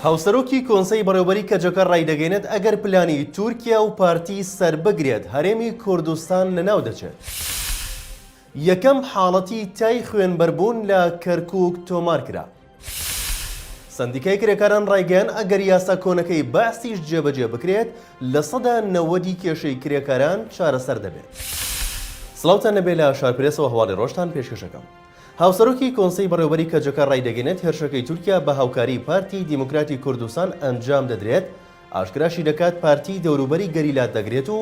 هاوسەرۆکی کۆنسەی بەڕێوبەری کەجەکە ڕایدەگەینێت ئەگەر پلانی تورکیا و پارتی سەربگرێت هەرێمی کوردستان لەناو دەچێت. یەکەم حاڵەتی تای خوێنبەربوون لە کەرکوک تۆمارکرا. سەندیکای کرێکاران ڕایگەیاند ئەگەر یاسا کۆنەکەی بەعسیش جێبەجێ بکرێت 90% ی کێشەی کرێکاران چارەسەر دەبێت. سڵاوتان لەبێ لە شارپرێسەوە هەواڵی ڕۆژتان پێشکەشەکەم. هاوسەرۆکی کۆنسەی بەڕێوبەری کەجەکە ڕایدەگەینێت هێرشەکەی تورکیا بە هاوکاری پارتی دیموکراتی کوردستان ئەنجام دەدرێت، ئاشکراشی دەکات پارتی دەوروبەری گەریلا دەگرێت و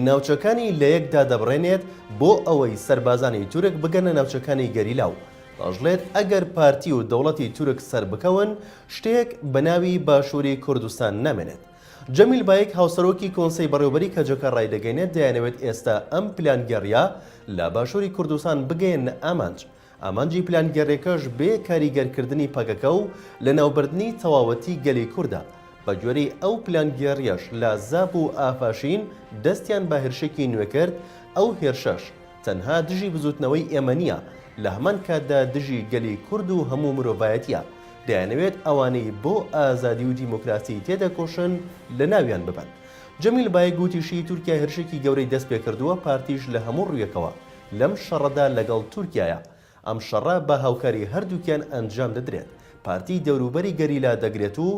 ناوچەکانی لەیەک دادەبڕێنێت بۆ ئەوەی سەربازانی تورک بگەنە ناوچەکانی گەریلا و دەشڵێت ئەگەر پارتی و دەوڵەتی تورک سەربکەون شتێک بەناوی باشوری کوردستان نامێنێت. جەمیل بایک هاوسەرۆکی کۆنسەی بەڕێوبەری کەجەکە ڕایدەگەینێت دەیانەوێت ئێستا ئەم پلانگێڕییە لە باشوری کوردستان بگەیەننە ئامانج، ئامانجی پلانگێڕیەکەش بێ کاریگەرکردنی پەکەکە و لەناوبردنی تەواوەتی گەلی کوردە، بەگوێرەی ئەو پلانگێڕیەش لە زاپ و ئافاشین دەستیان بە هێرشێکی نوێ کرد، ئەو هێرشەش تەنها دژی بزوتنەوەی ئێمە نییە، لە هەمان کاتدا دژی گەلی کورد و هەموو مرۆڤایەتیە، دەیانەوێت ئەوانەی بۆ ئازادی و دیموکراسی تێدەکۆشن لەناویان ببەن. جەمیل بایک گوتیشی تورکیا هێرشێکی گەورەی دەستپێکردووە، پارتیش لە هەموو ڕوویەکەوە لەم شەڕەدا لەگەڵ تورکیایە، ئەم شەڕە بە هاوکاری هەردووکیان ئەنجام دەدرێت، پارتی دەوروبەری گەریلا دەگرێت و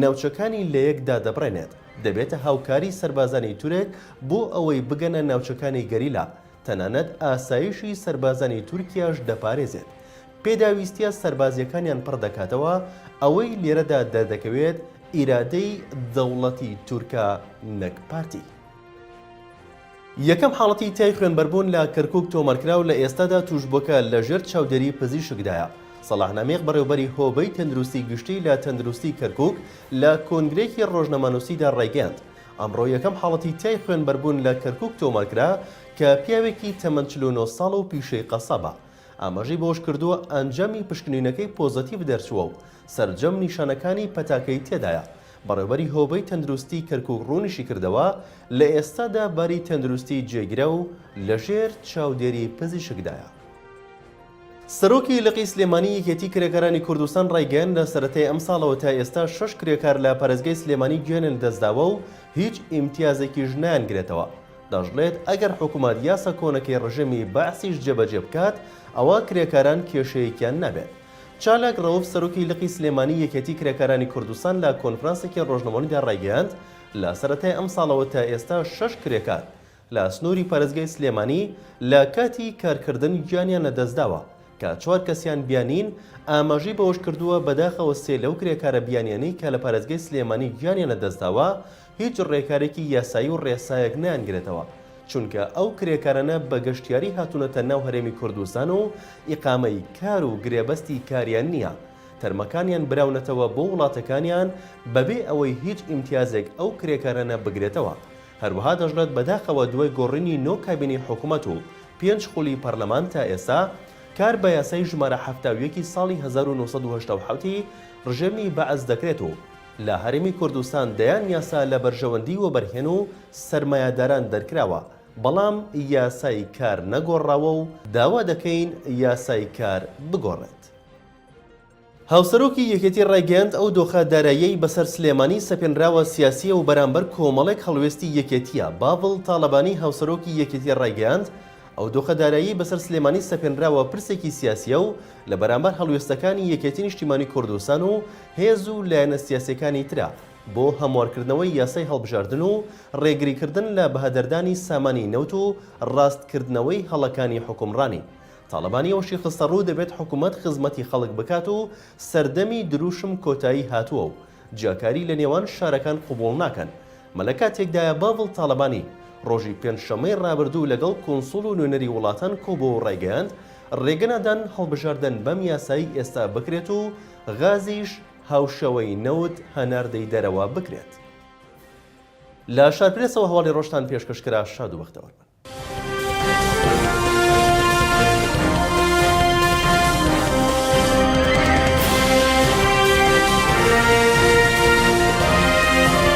ناوچەکانی لەیەک دادەبڕێنێت، دەبێتە هاوکاری سەربازانی تورک بۆ ئەوەی بگەنە ناوچەکانی گەریلا، تەنانەت ئاسایشی سەربازانی تورکیاش دەپارێزێت، پێداویستییە سەربازییەکانیان پڕ دەکاتەوە، ئەوەی لێرەدا دەردەکەوێت ئیرادەی دەوڵەتی تورکە نەک پارتی. یەکەم حاڵەتی تای خوێنبەربوون لە کەرکوک تۆمارکرا و لە ئێستادا تووشبووەکە لەژێر چاودێری پزیشکدایە. سەڵاح نامیق بەڕێوبەری هۆبەی تەندروستی گشتی لە تەندروستی کەرکوک لە کۆنگرەیەکی ڕۆژنامەنووسیدا ڕایگەیاند، ئەمڕۆ یەکەم حاڵەتی تای خوێنبەربوون لە کەرکوک تۆمارکرا کە پیاوێکی تەمەن 49 ساڵ و پیشەی قەسابە. ئاماژەی بەوەشکردووە، ئەنجامی پشکنینەکەی پۆزەتیڤ دەرچووە و سەرجەم نیشانەکانی پەتاکەی تێدایە. بەڕێوبەری هۆبەی تەندروستی کەرکوک ڕوونیشیکردەوە، لە ئێستادا باری تەندروستی جێگیرە و لەژێر چاودێری پزیشکدایە. سەرۆکی لقی سلێمانی یەکێتی کرێکارانی کوردستان ڕایگەیاند، لە سەرەتای ئەمساڵەوە تا ئێستا شەش کرێکار لە پارێزگای سلێمانی گیانیان لەدەستداوە و هیچ ئیمتیازێکیش نایانگرێتەوە. دەشڵێت، ئەگەر حکومەت یاسا کۆنەکەی ڕژێمی بەعسیش جێبەجێ بکات، ئەوا کرێکاران کێشەیەکیان نابێت. چالاک ڕەوف سەرۆکی لقی سلێمانی یەکێتی کرێکارانی کوردستان لە کۆنفرانسێکی ڕۆژنامەوانیدا ڕایگەیاند، لە سەرەتای ئەمساڵەوە تا ئێستا شەش کرێکار لە سنووری پارێزگای سلێمانی لە کاتی کارکردن گیانیان لەدەستداوە کە چوار کەسیان بیانین، ئاماژەی بەوەشکردووە، بەداخەوە سێ لەو کرێکارە بیانیانەی کە لە پارێزگای سلێمانی گیانیان لەدەستداوە هیچ ڕێکارێکی یاسایی و ڕێسایەک نایانگرێتەوە، چونکە ئەو کرێکارانە بە گەشتیاری هاتوونەتە ناو هەرێمی کوردستان و ئیقامەی کار و گرێبەستی کاریان نییە، تەرمەکانیان براونەتەوە بۆ وڵاتەکانیان بەبێ ئەوەی هیچ ئیمتیازێک ئەو کرێکارانە بگرێتەوە. هەروەها دەشڵێت بەداخەوە دوای گۆڕینی نۆ کابینەی حکومەت و پێنج خولی پەرلەمان تا ئێستا کار بە یاسای ژمارە 71 ی ساڵی 1987 ی ڕژێمی بەعس دەکرێت و لە هەرێمی کوردستان دەیان یاسا لە بەرژەوەندی وەبەرهێن و سەرمایەداران دەرکراوە، بەڵام یاسای کار نەگۆڕراوە و داوا دەکەین یاسای کار بگۆڕێت. هاوسەرۆکی یەکێتی ڕایگەیاند، ئەو دۆخە داراییەی بەسەر سلێمانی سەپێنراوە سیاسییە و بەرامبەر کۆمەڵێک هەڵوێستی یەکێتییە. باڤڵ تاڵەبانی هاوسەرۆکی یەکێتی ڕایگەیاند، ئەو دۆخە داراییەی بەسەر سلێمانی سەپێنراوە پرسێکی سیاسییە و لە بەرامبەر هەڵوێستەکانی یەکێتی نیشتیمانی کوردستان و هێز و لایەنە سیاسیەکانی ترە بۆ هەموارکردنەوەی یاسای هەڵبژاردن و ڕێگریکردن لە بەهەدەردانی سامانی نەوت و ڕاستکردنەوەی هەڵەکانی حوکمڕانی. تاڵەبانی ئەوەشی خستەڕوو دەبێت حکومەت خزمەتی خەڵک بکات و سەردەمی دروشم کۆتایی هاتووە و جیاکاری لە نێوان شارەکان قبوڵ ناکەن. مە لە کاتێکدایە باڤڵ تاڵەبانی ڕۆژی پێنجشەممەی ڕابردوو لەگەڵ کونسوڵ و نوێنەری وڵاتان کۆبۆوە و ڕایگەیاند، ڕێگە نادەن هەڵبژاردن بەم یاسایەی ئێستا بکرێت و غازیش هاوشێوەی نەوت هەناردەی دەرەوە بکرێت. لە شارپرێسەوە هەواڵی ڕۆژتان پێشکەش کرا، شاد و بەختەوەر بن.